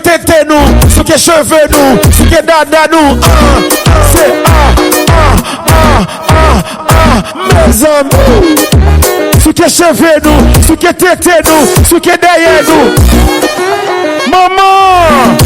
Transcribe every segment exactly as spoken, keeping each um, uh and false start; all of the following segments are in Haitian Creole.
Tete nou, souke cheve nou, souke dada nou. Ah, se ah, ah, ah, ah, ah, mezanmi. Souke cheve nou, souke tete nou, souke dèyè nou. Manman!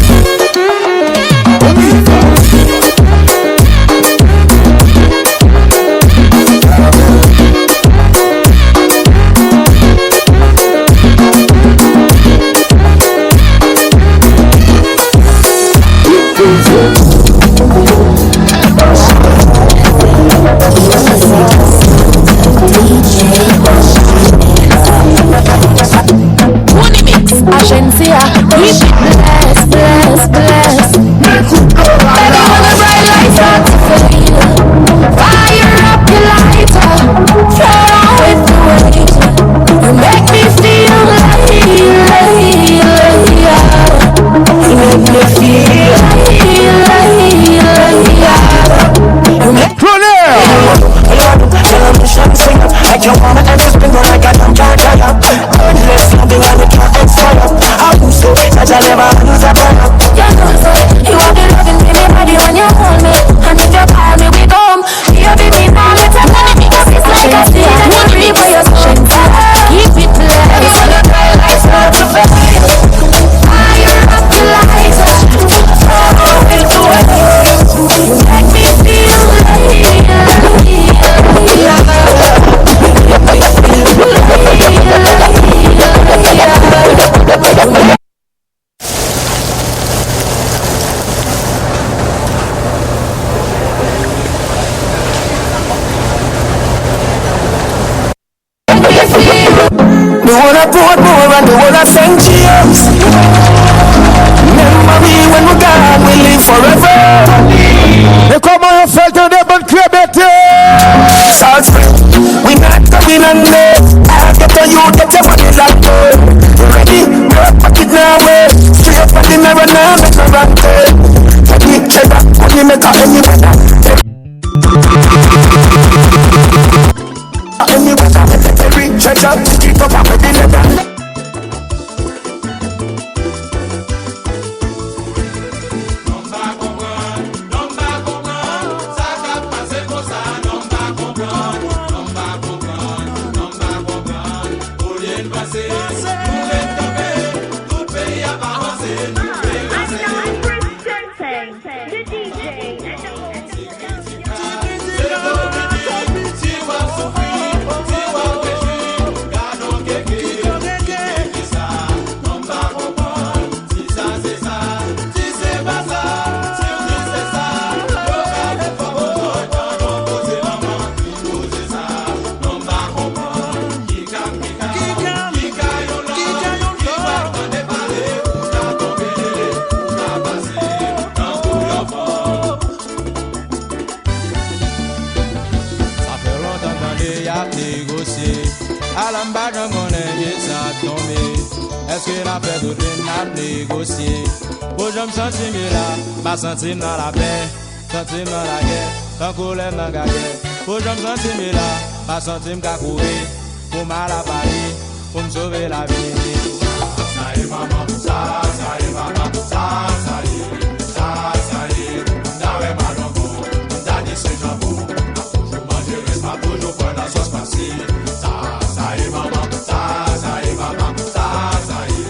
Agency, I keep it blessed, blessed, blessed. Baby, when the bright lights start to fade, fire up your lighter, float on with the waves. You make me feel like, like, like, you make me feel like, like, like, you make Tonnerre! Lord, tell 'em to shine sing up like you wanna every spin like a damn car fire. Endless loving and it can't expire. I who say that I never lose a fire. You know, say, you have the loving, give me body when you hold me. And if you call me, we come. Baby, me now let a go. It's like a seed that you reap for your sunshine. Keep it blessed. Everyone that cry like start to fade. Fire up the lights. Throw away the waves. You make me feel like, like, like, The whole of Portmore and the whole of Saint James. Remember me when we gone, we live forever. E kòman yo fè l tande bann krebete? Salt Spring, we not going under. I get on you, get your money like gold. Ready, no pocket now way. Straight up on the mirror now, make a run. Take me, check back, money make a any weather. Any weather, make every treasure, pick it up and make the leather. Non m pa konprann, non m pa konprann, sa k ap pase konsa, non m pa konprann, non m pa konprann, non m pa konprann. Olye n panse, nou ret kanpe, tout peyi ap avanse, nou ret panse. The D J. Sa fè lontan m tande y ap negosye. Ala m pa janm konnen kisa k tonbe. Èske n ap fè tout vin n ap negosye? Pou jan m santi m ye la, m pa santi m nan lapè. Santi m nan lagè, tankou lè m nan gagè. Pou jan m santi m ye la, m pa santi m ka kouri. Pou m al a Pari, pou m sove lavi. Sa, sa ye manman, sa, sa ye papa, sa, sa ye, sa, sa ye. M ta wè Malongo, m ta di se Janbo. M ap toujou manje rès, m ap toujou pran nan sòs pase. Sa, sa ye manman, sa, sa ye papa, sa, sa ye,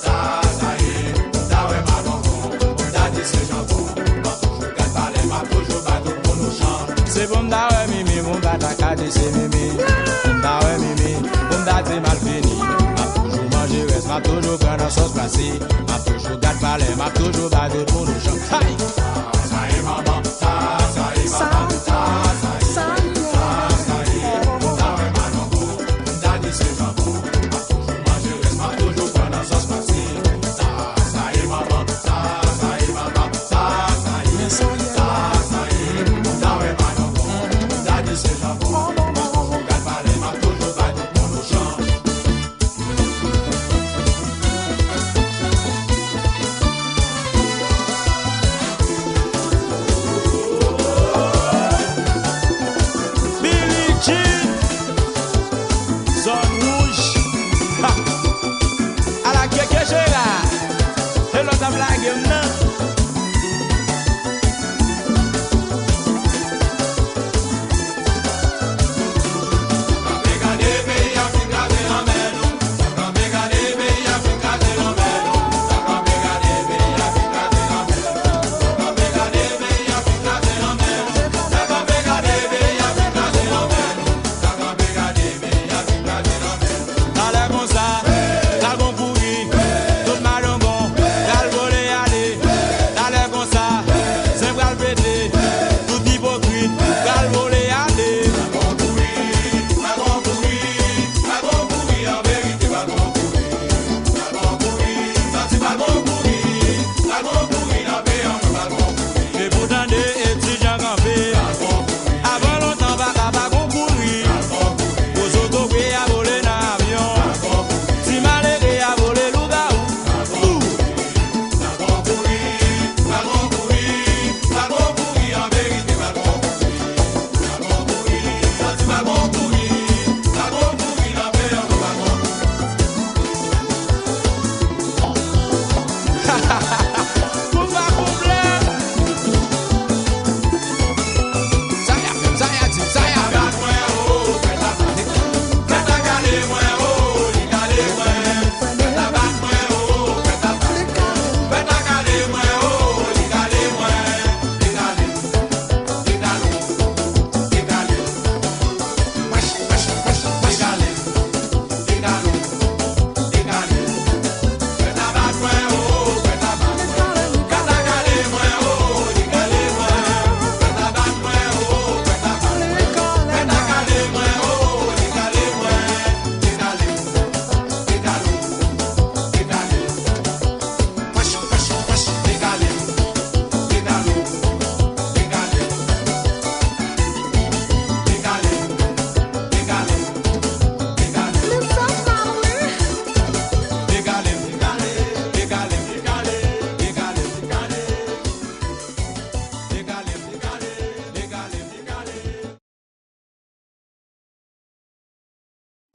sa, sa ye. M ta wè Malongo, m ta di se Janbo. M ap toujou gad palè, m ap toujou bay tout moun ochan. Se pou m ta wè Mimi, pou m pa ta ka di se Mimi. Pou m ta wè Mimi, pou m ta di Malfini. M ap toujou manje rès, m ap toujou pran nan sòs glase. M ap toujou gad palè, m ap toujou bay tout moun ochan. Hay! Sa, sa ye manman, sa, sa ye papa, sa, sa ye, sa, sa ye. Pou m ta wè Malongo, pou m ta di se Janbo. M ap toujou manje rès, m ap toujou pran nan sòs glase. Sa, sa ye manman, sa, sa ye papa, sa, sa ye, sa, sa ye. Pou m ta wè Malongo, pou m ta di se Janbo. M ap toujou gad palè, m ap toujou bay tout moun ochan.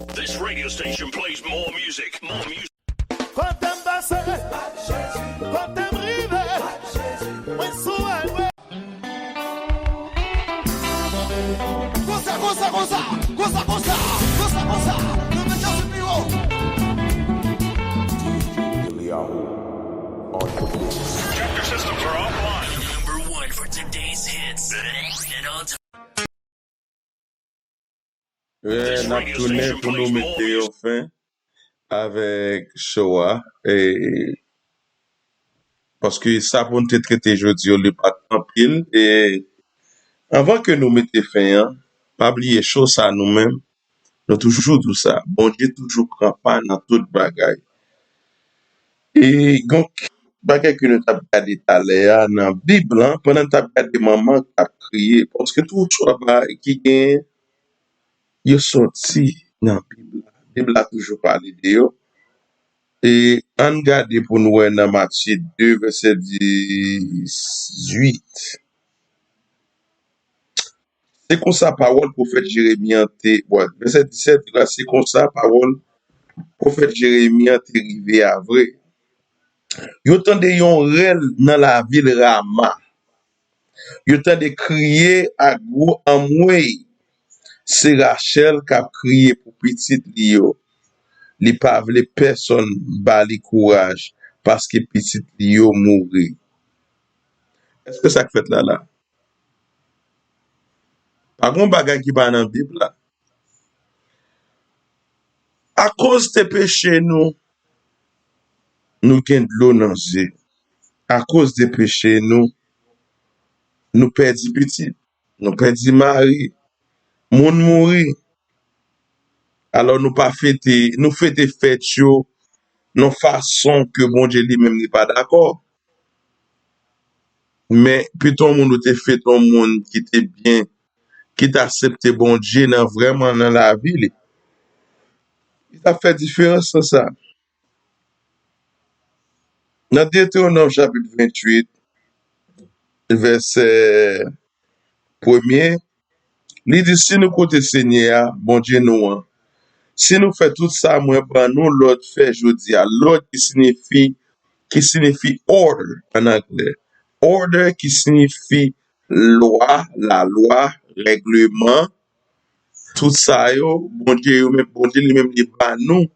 This radio station plays more music, more music. Kote m pase, kote m rive, mwen sou highway. Konsa, konsa, konsa, konsa, konsa, konsa, konsa, nou mete sou pi wo. Eliyahu on the beat. Check your systems are offline. Number one for today's hits. And on time. N ap tounen pou nou mete yon fen avèk show a. E, paske sa pou n te trete jodi yo, li pa t anpil. E anvan ke nou mete fen an, pa bliye show sa nou menm, nou toujou di w sa. Bondye toujou pran pa nan tout bagay. E gon bagay ke nou t ap gade talè a nan Bib lan, pandan n t ap gade manman k ap kriye, paske tout istwa ki genyen, yo soti nan Bib la. Bib la toujou pale de yo. E ann gade pou n wè nan Matye de, vèsè dizuit. Se konsa pawòl pwofèt Jeremi an te, bon, vèsè disèt, li di, se konsa pawòl pwofèt Jeremi an te rive a vre. Yo tande yon rèl nan lavil Rama. Yo tande kriye ak gwo anmwey. Se Rachèl k ap kriye pou pitit li yo. Li pa vle pèsonn ba li kouraj, paske pitit li yo mouri. Èske sa k fèt la la? Pa gen bagay ki pa nan Bib la. Akoz de peche nou, nou gen dlo nan zye. Akoz de peche nou, nou pèdi pitit, nou pèdi mari, moun mouri. Alò nou pa fete, nou fete fèt yo nan fason ke Bondye li menm li pa dakò. Men pito yon moun ou te fete yon moun ki te byen, ki t aksepte Bondye nan vrèman nan lavi li. Li t ap fè diferans nan sa. Nan Detewonòm chapit venntuit, vèsè premye, li di, si nou koute Senyè a, Bondye nou an, si nou fè tout sa mwen ban nou lòd fè jodi a, lòd ki siyifi, ki siyifi order ann anglè, order ki siyifi lwa, lalwa, règleman, tout sa yo, Bondye yo menm, Bondye li menm li ba nou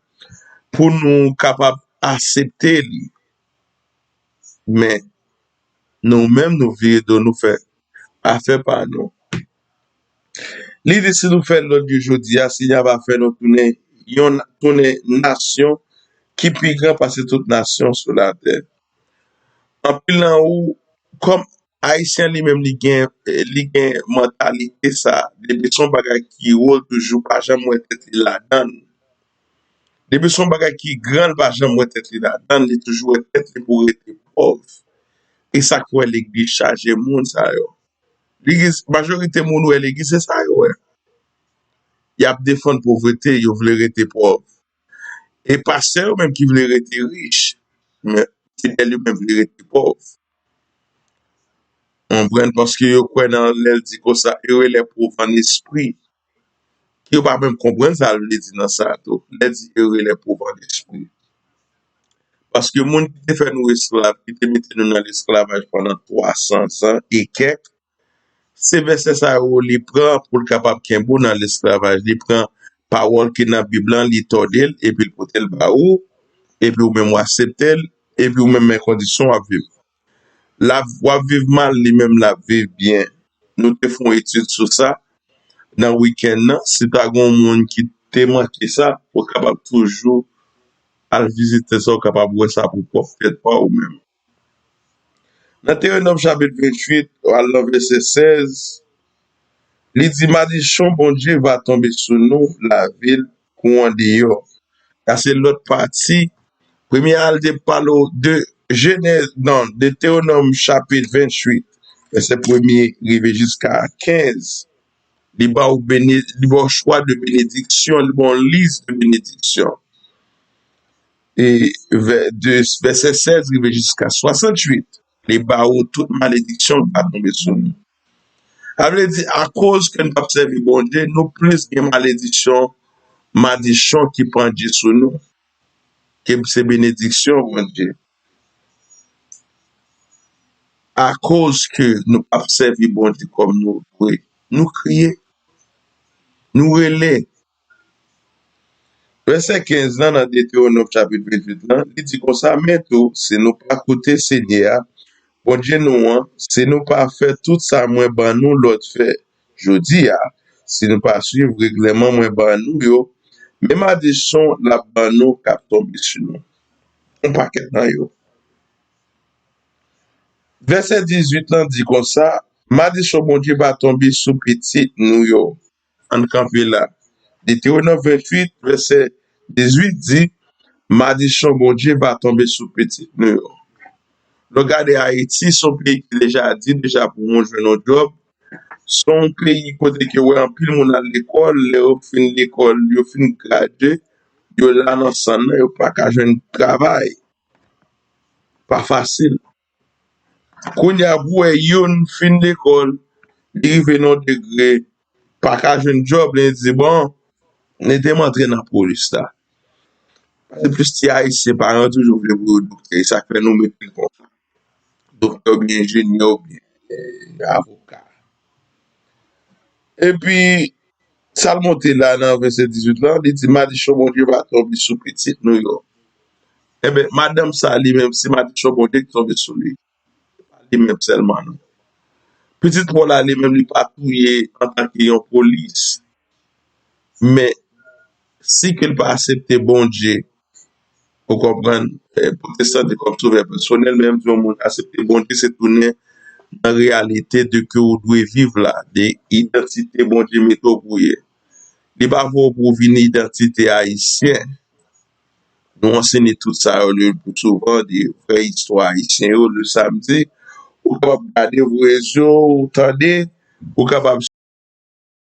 pou nou kapab aksepte li. Men nou menm nou vire do nou fè afè pa nou. Li di si nou fè lòd yo jodi a, Senyè a va fè nou tounen yon, tounen nasyon ki pi gran pase tout nasyon sou latè. Anpil nan ou, kòm Ayisyen li menm li gen, li gen mantalite sa, depi se yon bagay ki wo l toujou pa janm wè tèt li ladan l. Depi se yon bagay ki gran l pa janm wè tèt li ladan l, li toujou wè tèt li pou rete pòv. E sa k fè legliz chaje moun sa yo. Legliz, majorite moun wè legliz se sa yo wè. Y ap defann povrete, yo vle rete pòv. E pastè yo menm ki vle rete rich, men fidèl yo menm vle rete pòv. Konprann? Paske yo kwè nan lè l di konsa, heureux les pauvres en esprit. Yo pa menm konprann sa l vle di nan sa tou. Lè l di heureux les pauvres en esprit. Paske moun ki te fè nou esklav, ki te mete nou nan lesklavaj pandan twa san zan e kèk, se vèsè sa yo li pran pou l kapab kenbe w nan lesklavaj. Li pran pawòl ki nan Bib lan, li tòde l, epi l pote l ba ou, epi ou menm w aksepte l, epi ou menm men kondisyon w ap viv. L ap, w ap viv mal, li menm l ap viv byen. Nou te fè yon etid sou sa nan wikenn nan. Si ta gen yon moun ki te manke sa, ou kapab toujou al vizite sa, ou kapab wè sa pou pwòp tèt pa ou menm. Nan Detewonòm chapit venntuit, al nan vèsè sèz, li di, malediksyon Bondye va tonbe sou nou, lavil kou andeyò. Sa se lòt pati. Premye a, li te pale w de Jenèz, non, Detewonòm chapit venntuit, vèsè premye rive jiska kenz. Li ba w bene-, li ba w chwa de benediksyon, li ba w lis de benediksyon. E vè-, de vèsè sèz rive jiska swasanntuit, li ba w tout malediksyon ki va tonbe sou nou. Sa vle di, akoz ke n p ap sèvi Bondye, nou plis gen malediksyon madichon ki pandye sou nou, ke se benediksyon Bondye. Akoz ke nou p ap sèvi Bondye kòm nou dwe, nou kriye, nou rele. Vèsè kenz lan nan Detewonòm chapit venntuit lan, li di konsa, men tou, si nou pa koute Senyè a, Bondye nou an, si nou pa fè tout sa mwen ban nou lòd fè jodi a, si nou pa swiv regleman mwen ban nou yo, men madichon l ap ban nou k ap tonbe sou nou. Yon pakèt nan yo. Vèsè dizuit lan di konsa, madichon Bondye va tonbe sou pitit nou yo. Ann kanpe la. Detewonòm venntuit, vèsè dizuit di, madichon Bondye va tonbe sou pitit nou yo. Lè w gade Ayiti, se yon peyi ki deja di deja pou moun jwenn yon djòb. Se yon peyi kote ke wè anpil moun al lekòl, lè yo fin lekòl, yo fin gradye, yo la nan sann nan, yo pa ka jwenn travay. Pa fasil. Kounye a, pou wè youn fin lekòl, li rive nan degre, pa ka jwenn djòb, li di, bon, ede m antre nan polis la. Paske plis ti Ayisyen, paran yo toujou vle pou yo doktè, e sa k fè nou mete l konsa. Doktè oubyen enjenyè oubyen eh, avoka. Epi, sa l montre la nan vèsè dizuit lan, li di, madichon Bondye va tonbe sou pitit nou yo. Ebyen, madanm sa li menm, se madichon Bondye ki tonbe sou li. Se pa li menm sèlman, non. Pitit pa w la, li menm, li pa touye antanke yon polis. Men, si ke l pa aksepte Bondye, ou konprann, eh, pwotestan kòm sovè pèsonèl, men m di yon moun aksepte Bondye, se tounen nan reyalite de ke ou dwe viv la, de idantite Bondye mete w pou ye. Li pa voye w pou w vin idantite ayisyen. Nou ansenye tout sa yo le pli souvan, de vrè istwa ayisyen yo, le samdi. Ou kapab gade, voye zye w, ou tande, ou kapab